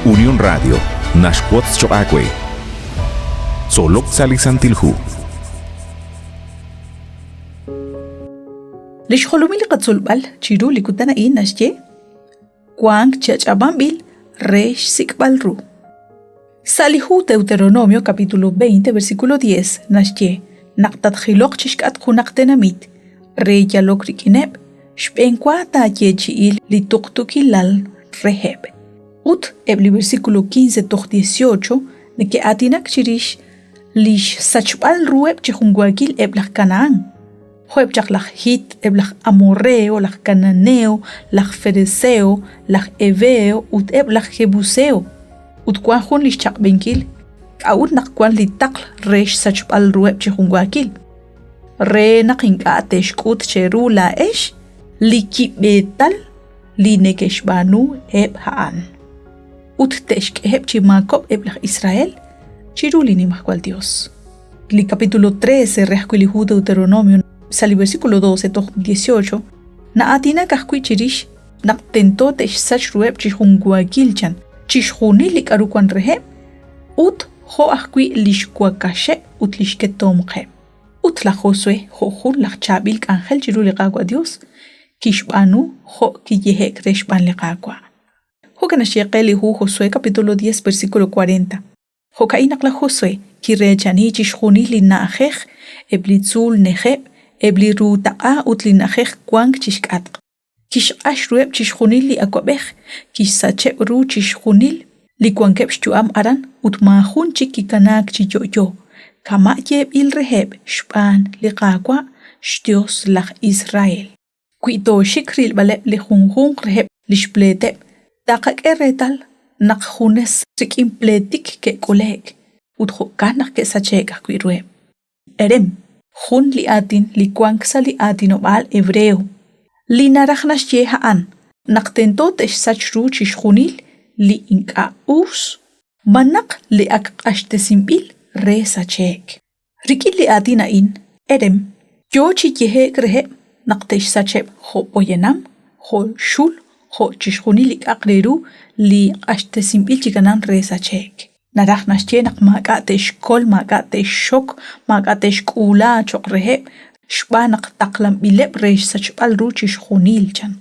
Unión Radio naxwotz choq' aawe. Tzolok sa' li Santil Hu. Li xjolomil li qatzolb'al chiru li kutan a'in naxye wank chi ach'ab'anb'il re xsik'b'al ru. Sa' li hu Deuteronomio capítulo 20 versículo 10 naxye naq tatjiloq chixk'atq junaq tenamit re yalok rik'ineb', xb'eenwa taayeechi'i li tuqtuukilal reheb'. Ut eb' li versículo 15 toj 18 neke'aatinak chirix li xsachb'al ruheb' chi junwaakil eb' laj Canaán, jo'eb' chaq laj Hit, eb' laj Amorreo, laj Cananeo, laj Fereseo, laj Heveo ut eb' laj Jebuseo. Ut wank jun li xchaq'b'enkil k'a'ut naq wank li taql re xsachb'al ruheb' chi junwaakil, re naq ink'a' te'xk'ut cheru laa'ex li kib'eetal li neke'xb'aanu eb' a'an. Ut te'xk'eheb' chi maakob' eb' laj Israel chiru li Nimajwal Yos. Li capítulo 13 re ajwi' li hu Deuteronomio sa' li versículo 12 toj 18 na'aatinak ajwi' chirix naq tento te'xsach ruheb' chi junwaakil chan chixjunil li k'aru wank reheb' ut jo' ajwi' li xwakaxeb' ut li xketomqeb'. Ut laj Josué jo' jun laj chaab'il k'anjel chiru li Qaawa' Yos kixb'aanu jo' kiyehe'k re xb'aan li Qaawa'. Jo'kan naxye qe li hu Josué capítulo 10 versículo 40. Jo'ka'in naq laj Josué kireechani chixjunil li na'ajej, eb' li tzuul Nejeb', eb' li ru taq'a ut li na'ajej wank chi xk'atq. Kixq'ax ruheb' chixjunil li awab'ej, kixsacheb' ru chixjunil li wankeb' xyu'am aran ut maajun chik kikanaak chi yo'yo, kama' yeeb'il reheb' xb'aan li Qaawa', xYos laj Israel. Wi tooxik rilb'aleb' li junjunq reheb' li xpleeteb', taqak'e reetal naq junes rik'in pleetik ke'k'ule'k, ut jo'kan naq ke'sache'k ajwi' ruheb'. Herem, jun li aatin li wank sa' li aatinob'aal hebreo, li naraj naxye a'an naq tento te'xsach ru chixjunil li ink'a' us malaj li ak q'axtesinb'il re sache'k. Rik'in li aatin a'in, herem, yoo chi yehe'k reheb' naq te'xsacheb' jo' poyanam, jo' xul, jo' chixjunil li k'a'aq re ru li q'axtesinb'il chi kanan re sache'k. Naraj naxye naq maak'a' te'xkol, maak'a' te'xxok, maak'a' te'xk'uula cho'q reheb' xb'aan naq taqlanb'ileb' re xsachb'al ru chixjunil, chan.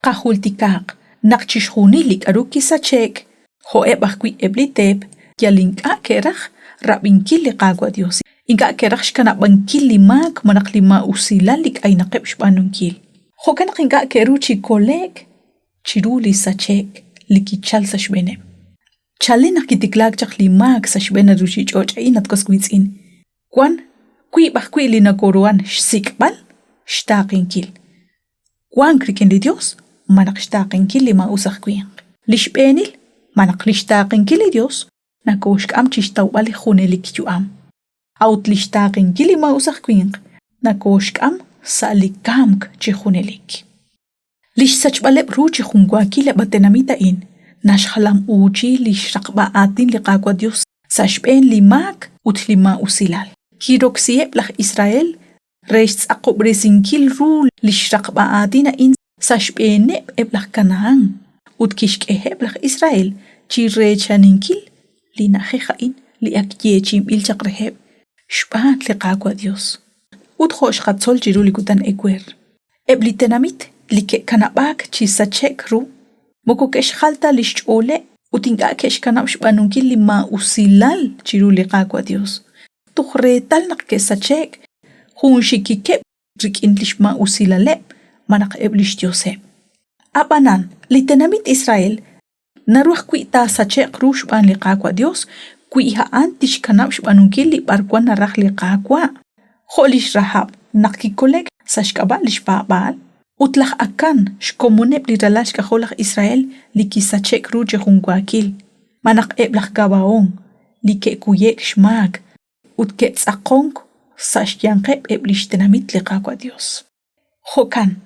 Qajultikaaq naq chixjunil li k'aru kisache'k, jo'eb' ajwi' eb' li teep, yal ink'a' ke'raj rab'inkil li Qaawa' Yos, ink'a' ke'raj xkanab'ankil li maak malaj li maa'usilal li k'aynaqeb' xb'aanunkil. Jo'kan naq ink'a' ke'ru chi kole'k chiru li sache'k li kichalk sa' xb'eeneb'. Chalen naq kitiklaak chaq li maak sa' xb'een li ruuchich'och' a'in, at was wiitz'in, wan wiib' ajwi' li nokoruhan xsik'b'al xtaaqenkil, wank rik'in li Yos malaj xtaaqenkil li maa'us aj winq. Li xb'eenil malaj li xtaaqenkil li Yos nokooxk'am chi xtawb'al li junelik yu'am, a'ut li xtaaqenkil li maa'us aj winq nokooxk'am sa' li kamk chi junelik. Li xsachb'aleb' ru chi junwaakil eb' a tenamit a'in naxjalam'uuchi li xraqb'a aatin li Qaawa' Yos sa' xb'een li maak ut li maa'usilal. Kiroksiheb' laj Israel re xtz'aqob'resinkil ru li xraqb'a aatin a'in sa' xb'eeneb' eb' laj Kanahán ut kixk'eheb' laj Israel chi reechaninkil li na'ajej a'in li ak yeechi'inb'il chaq reheb' xb'aan li Qaawa' Yos. Ut jo' xqatzol chiru li kutan ewer, Eb' li tenamit li ke'kanab'aak chi sache'k ru moko ke'xjal ta li xch'ooleb' ut ink'a' ke'xkanab' xb'aanunkil li maa'usilal chiru li Qaawa' Yos, toj reetal naq ke'sache'k junxikikeb' rik'in li xmaa'usilaleb' malaj eb' li xyoseb'. Ab'anan, li tenamit Israel Naru ajwi' taasache'q ru xb'aan li Qaawa' Yos wi a'an tixkanab' xb'aanunkil li b'arwan naraj li Qaawa', jo' lix Rahab naq kikole'k sa' xk'ab'a' li xpaab'aal, ut laj Akán, xkomoneb' li ralal xk'ajol laj Israel li kisache'k ru chi junwaakil, malaj eb' laj Gabahón li ke'kuye'k xmaak ut ke'tz'aqonk sa' xyanqeb' eb' li xtenamit li Qaawa' Yos. Jo'kan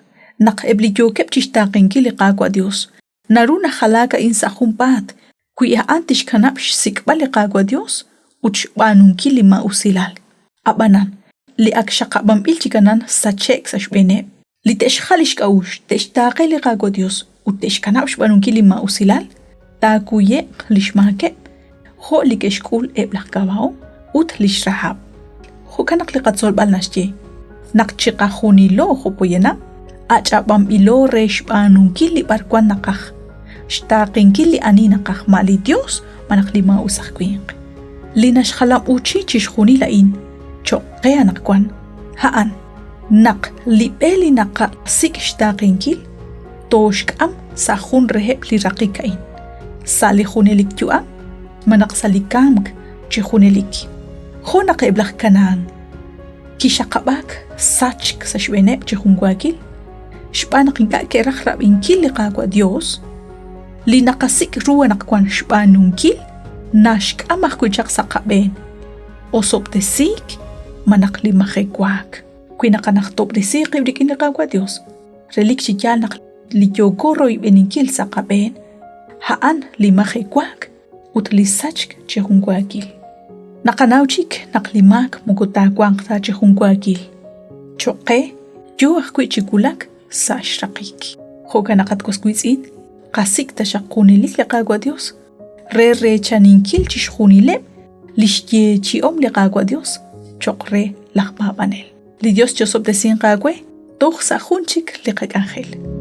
naq eb' li yookeb' chi xtaaqenkil li Qaawa' Yos Naru najalaak a'in sa' junpaat wi a'an tixkanab' xsik'b'al li Qaawa' Yos ut xb'aanunkil li maa'usilal. Ab'anan, li ak xaqab'anb'il chi kanan sache'k sa' xb'eeneb', li te'xjal li xk'a'uxl, te'xtaaqe li Qaawa' Yos ut te'xkanab' xb'aanunkil li maa'usilal. Taakuye'q li xmaakeb', jo' li ke'xk'ul eb' laj Gabaón ut li xRahab. Jo'kan naq li qatzolb'al naxye naq chiqajunilo jo' poyanam ach'ab'anb'ilo re xb'aanunkil li b'arwan naqaj, xtaaqenkil li ani naqaj ma li Dios malaj li maa'us aj winq. Li naxjalam'uuchi chixjunil a'in choq' qe anaqwan, a'an naq li b'e li naqasik' xtaaqenkil tooxk'am sa' jun reheb' li raqik a'in, sa' li junelik yu'am malaj sa' li kamk chi junelik. Jo' naq eb' laj Canaán kixaqab'aak sachk sa' xb'eeneb' chi junwaakil xb'aan naq ink'a' ke'raj rab'inkil li Qaawa' Dios, li naqasik' ru anaqwan xb'aanunkil naxk'am ajwi' chaq sa' qab'een osob'tesiik malaj li majewaak. Wi naqanajtob'resi qib' rik'in li Qaawa' Dios, relik chi yaal naq li yooko royb'eninkil sa' qab'een, a'an li majewaak ut li sachk chi junwaakil. Naqanaw chik naq li maak moko taawanq ta chi junwaakil. Choq' qe, yoo ajwi' chi wulak sa' xraqik. Jo'kan naq at was wiitz'in, qasik' taxaq junelik li Qaawa' Dios re reechaninkil chixjunileb' li xyeechi'om li Qaawa' Dios choq' re laj paab'anel. Li Dios chosob'tesinq aawe toj sa' jun chik li qak'anjel.